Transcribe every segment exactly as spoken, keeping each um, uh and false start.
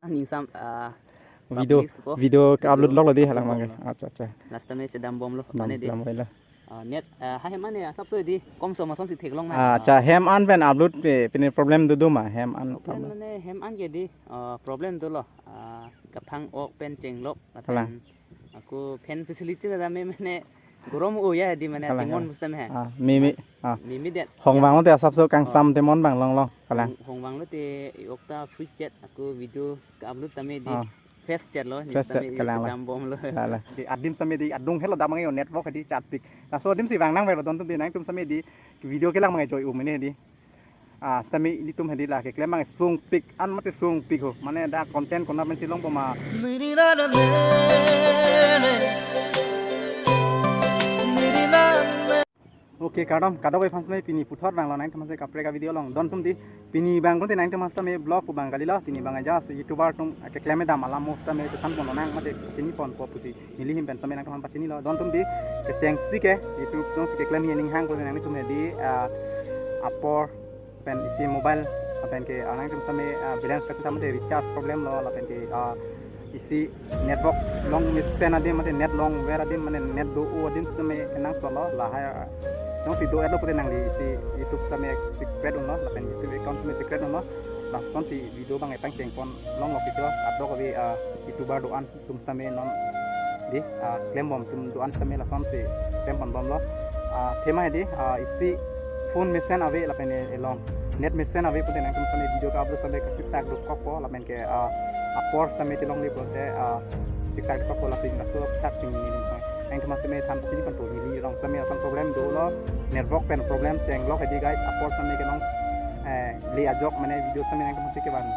Ningsam, ah, video, public ko. Video ke-upload loklo di, halang abang ke. Acha, acha. Last time chedam bomlo, mane di. Dam bomlo. Ah, net, ah, ha hem ane asapso di, komso ma asonsi theklong ma. Ah, acha, hem an pen upload pe, pine problem do do ma, hem an problem problem. Mane hem an ke di, ah, problem dolo. Ah, kaphang ok pen chenglok, kalang. Ako fan facility na dame mane gorom o ya di mane. Kalang, temon kalang. Mustam he. Ah, mimi, ah. Mimi det. Hong vanglo te asapso kangsam. Oh. Temon vang longlong, kalang. Hong, hong vanglo te okta free chat ako video ke-upload tame di. Ah. Fast chat lo, fast chat, kalang, kalang. Dam bomlo. Kalang. Di adim same di adung helo dam mangai network di chat pik. Laso adim si vang nang velo don tum di nangtum same di video kelang mangai joy umene di. Ah, sitame ilitum hedi la keklem abang sungpik, an mate sungpik ho. Mane dak content konat pensi longpo ma. Okay, kardom, kadokave aphan sitame pini puthot vanglo nangtum sitame kaprek avideo along. Don tum di, pini abang konte nangtum sitame vlog pu abang kalilo, pini abang just YouTuber atum keklem dam alam mo sitame kesan ponlo nang mate chini ponpo pusi. Neli ahin pen sitame nangtum aphan pachinilo. Don tum di kechengsi ke, YouTube chongsi keklem aning hang ko nangtum hedi, ah, apor pen isi mobile, lapen ke, ah, nangtum sitame, ah, balance kachethap mate recharge problem lo, lapen ke, ah, isi network long mesen adim mate net longver adim mane net do-o adim sitame nang solo, lahai, ah, chongsi do-etlo pute nangli isi YouTube sitame secret unlo, lapen YouTube account sitame secret unlo, lasonsi video abang epang cheng pon longlo kito, kadokave, ah, YouTuber do-an atum sitame non di, ah, klem bom atum do-an sitame lasonsi klem pon bomlo. Ah, thema hedi, ah, isi phone mesen ave lapen e-, elong net mesen ave pute nangtum sitame video ke-upload sitame kasiksak dokokpo lapen ke, ah, apor sitame chelonglepo te, ah, siksak dokokpo lapen laso thak ting ni ni. Nangtum sitame than pachini ponpo, neli rong sitame ason problem dolo, network pen problem chenglok hedi guys, apor sitame kelong, eh, le ajok mane video sitame nangtum aphan si kevan.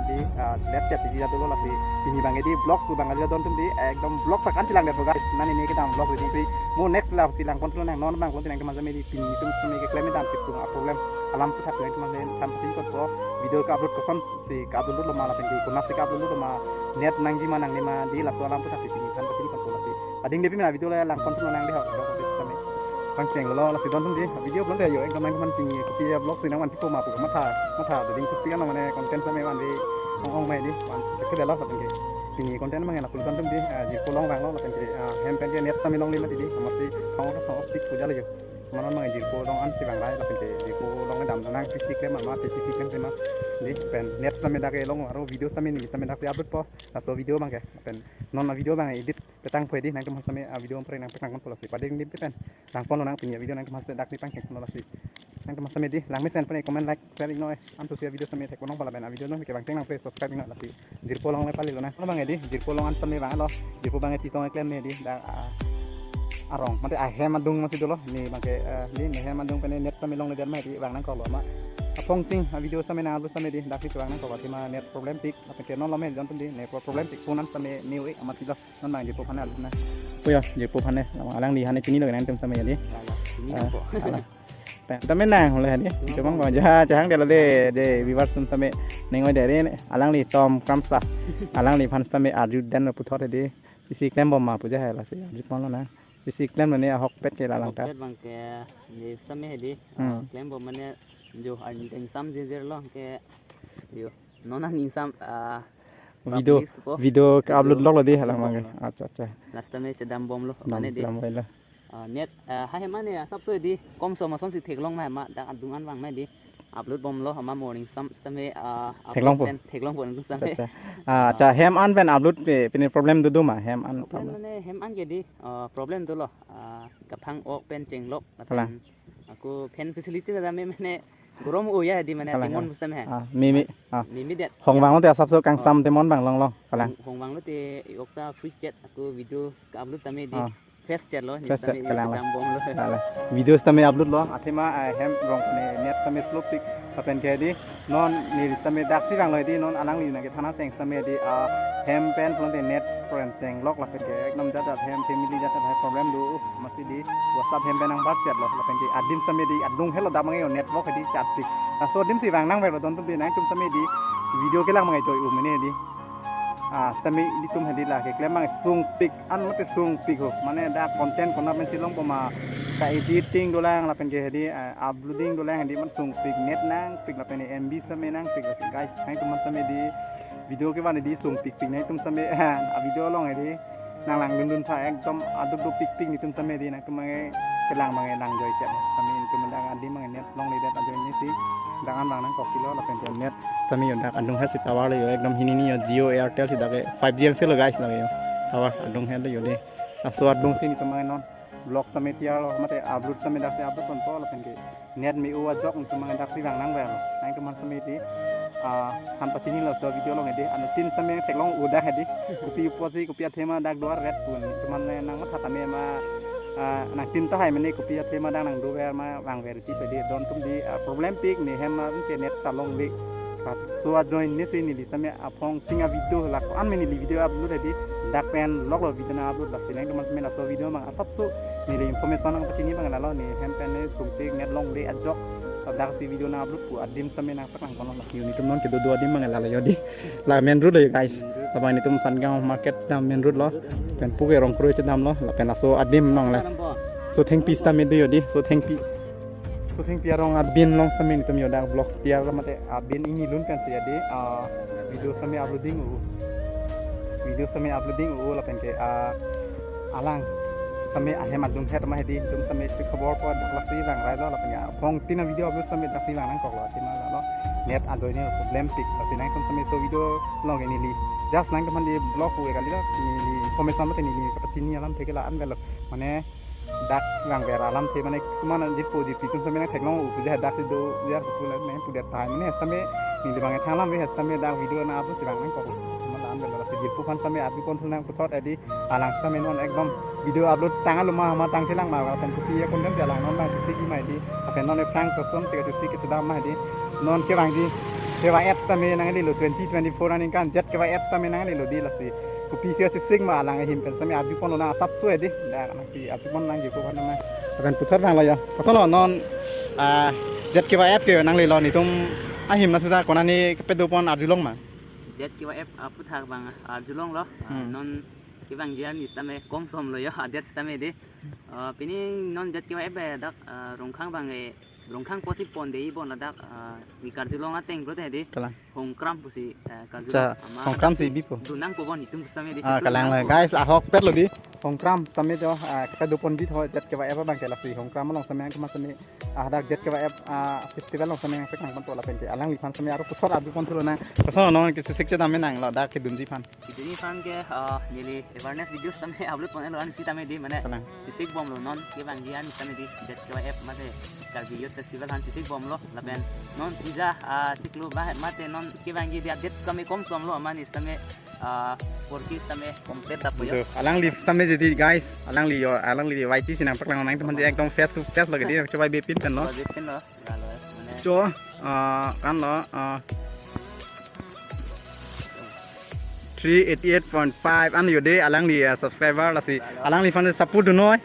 Di, ah, let chat di jadolo lasi pini abang di vlog pu abang kalilo don tum di, eh, ekdom vlog sakan chelang det guys. Nani ne kedam vlog di si mo next la chelang pon tulo nang non abang pon tinang teman sitame di pini atum sitame keklem dam pik tung a problem alam puthak nang teman sitame than pachini ponpo video ke-upload kosonsi ke-upload lo ma lapen ke konatsi ke-upload lo ma net nangji ma nangne ma di laso alam puthak pini than pachini ponpo lasi. Ading depi mena video le lang kon tulo nang di ho, dong sitame. Pangcheng lo, lasi don tum di, video belum deh yo, ekdom nangtum aphan pini kopi ya vlog si nangvan tipo ma pu matha, matha, doding kopi kan mane content sitame vanve ong-ong mai di, van, sekedar lo, lapen ke. Pini content mangai lapu don tum di, ah, jirpo along vanglo, lapen ke, ah, hem pen ke net sitame longle mati di, amatsi thong thong tik puja lagi. Mane mangai jirpo along an si vang rai, lapen ke jirpo along dam nang, pisi klem ma, pisi klem ma, di, pen net sitame dak ke long, aro video sitame ni, sitame dak si upload po, laso video abang ke, pen non a video abang edit petang pho di, nangtum aphan sitame, ah, video amprek nang petang pon lasi. Pading di pen. Lang pon lo nang pini video nangtum aphan sitame dak di pangcheng pon lasi. Nangtum aphan sitame di, lang mesen pon comment like share iknon, eh. Antu sia video sitame thek pon nang pala pen, ah, video nang ke bang teng nang pe subscribe iknon lasi. Jirpo along le pali lo nang. Abang di, jirpo along an sitame vanglo. Jirpo abang chetong klem ne di, dak, ah, arong. Mate ahem adung masi dolo. Ni abang ke, eh, ni, ni hem adung pen net sitame longle det ma di vang nangkoklo ma. Aphong ting, ah, video sitame nang upload sitame di, dak si vang nangkoklo ma net problem tik. Lapen ke non lo me don tum di, ne pro-, problem tik phone an sitame new ik amat silo non abang jirpo aphan ne alun na. Oh ya, jirpo aphan ne, alangli aphan ne chinilo nangtum sitame di. Ya, ya, chini. Ah, nangpo. Alang. Ta-, tame nang hole hadi. Cuma cuma bang ja, jahang dia lo de, de viewers atum sitame neng oi de re, alangli Tom Kramsa. Alangliphan sitame arju den puthot di. Isi klem bom ma puja hai lasi arju ponlo na. Isi klem ne ahokpet ke la lang ta. Ahokpet abang ke ni sitame hedi. Hmm. Ah, klem bom mane jo an ingsam jejer lo ke yo. Non an ingsam, ah, video, public ko. Video ke-upload loklo di halang abang ke. Video ke-upload loklo. Acha, acha. Last time chedam bomlo, dam, mane di. Dam bomlo. Ah, net, ah, ha hem ane asapso di, komso ma asonsi theklong ma hem dak adung an vang ma di. Upload bomlo, hem morning sam sitame, ah, upload theklongpo. Pen theklongpo nang sitame. Acha, acha. Ah, acha, hem an pen upload pe, pine problem do do ma, hem an problem problem. Mane hem an ke di, ah, problem dolo. Ah, kaphang ok pen chenglok, kalang. Lapen ako fan facility na dame mane gorom o ya di mane. Kalang, temon kalang. Mustam he. Ah, mimi, ah. Mimi det. Hong vanglo te asapso kangsam. Oh. Temon vang longlong, kalang. Hong, hong vanglo te okta free chat ako video ke-upload tame di. Ah. Fast chat lo, fast chat, sitame kalang lo. Dam bomlo. Kalang. Video sitame upload lo, athema, ah, hem rong ne net sitame slow pik, lapen ke di, non ne sitame daksi vanglo di, non alangli na ke thana teng sitame di, ah, hem pen pulote net problem chenglok lapen ke, ekdom jat jat hem family jat jat hai problem do, uh, masi di, WhatsApp hem pen nang bat chat lo, lapen ke adim sitame di, adung helo dam mangai network di chat pik. Laso adim si vang nang velo don tum di nangtum sitame di, video kelang mangai joy umene di. Ah, sitame ilitum hedi la keklem abang sungpik, an mate sungpik ho. Mane dak content konat pensi longpo ma ka-editing dolang lapen ke hedi, ah, uploading dolang hedi man sungpik net nangpik lapen M B sitame nangpik guys. Nangtum aphan sitame di Video kevan hedi sungpikpik nangtum same, a video along hedi nanglangdundun tha, ekdom aduk duk pikpik nelitum same hedi, nangtum mange kelang mange lang joichet same, nelitum dak adim mange net longledet ajoine si dak an vang nangkoklo, lapen ke net same yo dak adung he si tower lo yo, ekdom hini ni yo Jio Airtel si dak ke five G angse lo guys, lake yo tower adung he lo yo de. Laso adung si nelitum mange non vlog same tiyar lo, mate upload same dak si upload ponpo, lapen ke net me-o ajok nelitum mange dak si vang nangver lo. Nangtum aphan same hedi, ah, han pachinilo laso video along hedi, anuttin same theklong-o dak hedi. Kopi apotsi, kopi athema dak do-arvet pu nelitum mange nangmatha tame ma, ah, nangtin tahai mene kopi athema dak nangdover ma vangver ti pede don atum hedi, ah, problempik ne hem ma ke net ta longle. Laso ajoine si neli same aphong sing a video lako an me neli video upload hedi, dak pen lok lo video nang-upload, lasi nangtum same laso video mang asapso neli information nangpachini abang lalo, ne hem pen ne sungpik net longle ajok, dak si video nang-upload pu adim same nangpaklang kono lasi nelitum non kedo do adim mang lalo yo di. La main road lo yo guys. Labang nelitum Sangaon market dam main road lo. Pen puke Rongkroi chedam lo. Lapen laso adim nong le. Sothengpi sitame do yo di. Sothengpi. Sothengpi arong abin along same nelitum yo dak vlog tiyar lo, mate abin ingnilun pen si hedi, ah, video same uploading-o. Video same uploading-o lapen ke, ah, alang same ahem adung het ma hedi, nelitum same si khobor po dak lasi vangrai lo, lapen ke aphong tin a video upload same dak si vang nangkoklo, athema lo net ajoine problempik, lasi nangtum same laso video along ke neli just nangtum aphan di vlog pu kali lo, neli information mate neli kapachini alamthe ke la-an avelo, mane dak vangver alamthe mane kisuman jirpo jirpi atum same nangtheklong-o pu je dak si do ya pu la ne pudet thai mane same neli bang thanlam ve same dak video nang-upload si vang nangkok. Kisuman la-an avelo, lasi jirpo aphan same abi pon thu nang puthot hedi, alang same non ekdom video upload tang alo ma ma tangchelang ma, lapen kopi a content alang non nang sisi ma hedi, lapen non ephrang koson si sisi kechedam ma hedi, non kevangji keva app same nanglelo twenty twenty-four aningkan Jet Keva app same nanglelo di, lasi kopi si sisi ma alang ahim pen same abi ponlo nang asapso hedi, dak nang si abi pon nang jirpo aphan nang. Lapen puthot vanglo yo. Koson lo non, ah, Jet Keva app ke nanglelo, nelitum ahim nang sudah konane kepedo pon arjulong ma? Jet Keva app, ah, aphuthak abang arjulong lo. Ah, Hmm. non kevangji arni sitame kom som lo yo, adet sitame hedi. Ah, pini non Jet Keva app, eh, dak, ah, Rongkhang abang, eh, Rongkhang pusi pon de-i bon ladak, ah, ne karjulong ateng pulote hedi. Kalang. Hongkram pusi, eh, karjulong. Cha, ama Hongkram si bipo. Dunang po bon itum same hedi. Ah, kalang le. Guys, ahokpet lo di. Hongkram same jo, ah, kepedo pon bit ho Jet Keva app abang ke, lasi Hongkram along same nangtum same, ah, dak Jet Keva app, ah, festival along same nangpaklang ponpo lapen ke alangliphan same aro puthot abi pon thulo nang. Koson lo non kechesik chedam me nanglo dak kedunji aphan? Kedunji aphan ke, ah, neli awareness video sitame upload pon-elo an sitame hedi mane. Kalang. Chesik bomlo non kevangji an sitame hedi Jet Keva app mate Karbi Youth Festival aphan chesik bomlo lapen non ija, ah, chiklo ba mate non kevangji hedi adet kami kom som lo amat ne sitame, ah, four K sitame complete dap yo. Alangliphan same hedi guys, alangli yo, alangli Y T si nangpaklang nangtum aphan hedi ekdom face to face lo hedi, chobai bepin pen lo. Chobai bepin lo, lalo, mane. Cho, ah, kan lo, ah, three eighty-eight point five an yo de alangli, ah, subscriber, lasi alangliphan support dunnoi,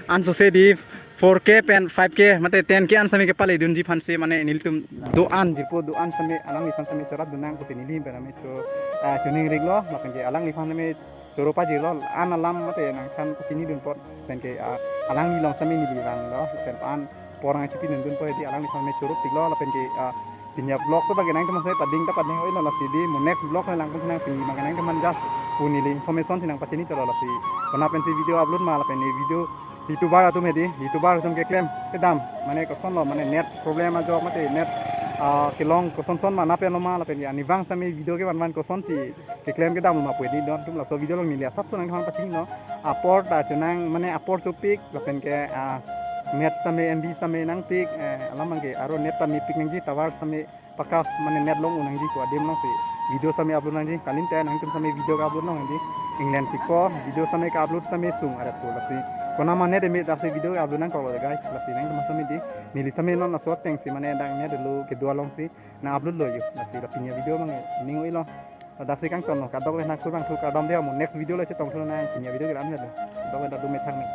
an sose hedi four K pen five K mate ten K an same kepale dunji aphan si mane nelitum do-an jirpo do-an same alangliphan same chorap dun nang pusi neli pen same cho, ah, choningriklo lapen ke alangliphan same choro pajirlo, an alam mate nangthan pachini dun apot pen ke, ah, alangli along same neli vanglo, pen an apor nangchipidun dunpo hedi, alangliphan same choro piklo lapen ke, ah, pini a vlog to abang ke nangtum same pading ta pading-oi lo, lasi hedi mo next vlog le langpon nang, pini abang ke nangtum aphan just pu neli information si nangpachini cholo, lasi kona pensi video upload ma lapen ne video YouTuber atum hedi, YouTuber atum keklem kedam mane koson lo mane net problem ajok mate net, ah, kelong koson son ma na pen lo ma lapen ke arnivang same video kevan van koson si keklem kedam lo ma pu hedi, don atum laso video along neli asapso nangtum aphan pachinilo. Apor ta chonang mane apor chopik lapen ke, ah, net same M B same nangpik, eh, alam abang ke aro net ta mepik nangji, tower same pakka mane net long-o nangji pu adim along si video same upload nangji, kalite nangtum same video ka-upload long nangji, England pikpo video same ka-upload same sung arat po, lasi kona ma net eme dak si video ka-upload nangkoklo guys, lasi nangtum same hedi, neli same non laso ateng si mane dak net lo kedo along si nang-upload lo yo, lasi la pini a video abang ke ning-oi lo. Ladak si kangton lo, kadokave nangkok abang thu kardom de, mo next video le chetong thu nang, pini a video ke la-an lo. Kadokave ta do methang ni.